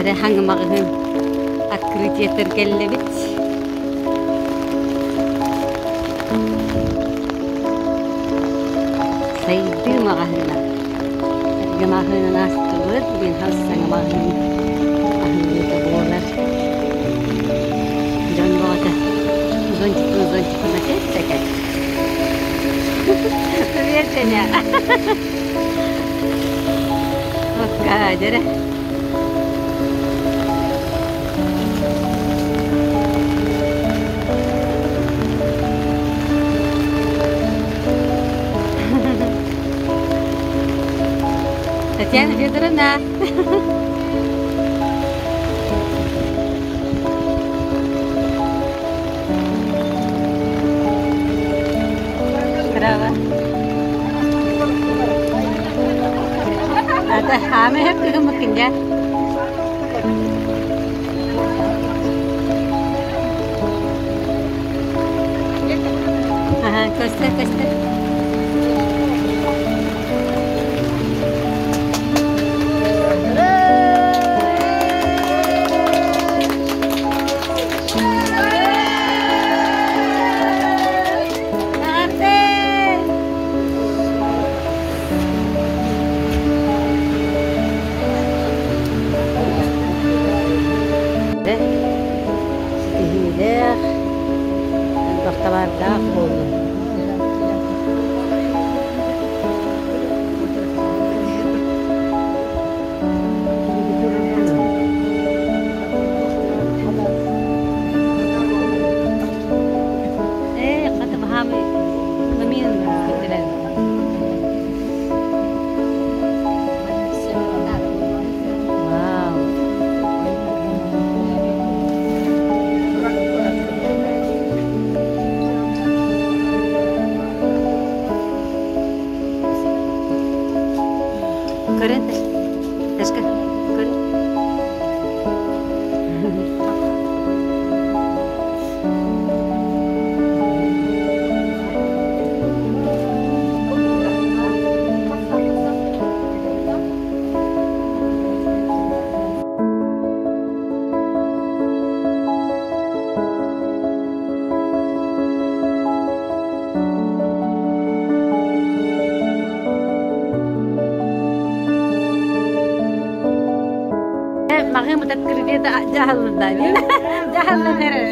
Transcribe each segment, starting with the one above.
Эрэ хаҥы маҕаһыын открытиетыр кэллибит. Сайдыы маҕаһыына. Эргэ маҕаһыынын аастыбыт, билһал саҥа маҕаһыын аһыллыыта буолар. Дьон бөҕөтө зонтикпын зонтикпын кэт Привет, Женя. Окка, дьэрэ. Татьяна Федоровна. Браво. Ата хаамы хеп кыгыммыккын дьэ. Аха, көстөр, көстөр. Ситиһиилээх, элбэх табаардаах буоллун. Ээ, хата баһаамай намиин көтүрэн. Вау. Көрөн Ташка, көрөн. Маҕым открытие дьаһаллында. Дьаһаллан эрэр.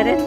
Эрэр.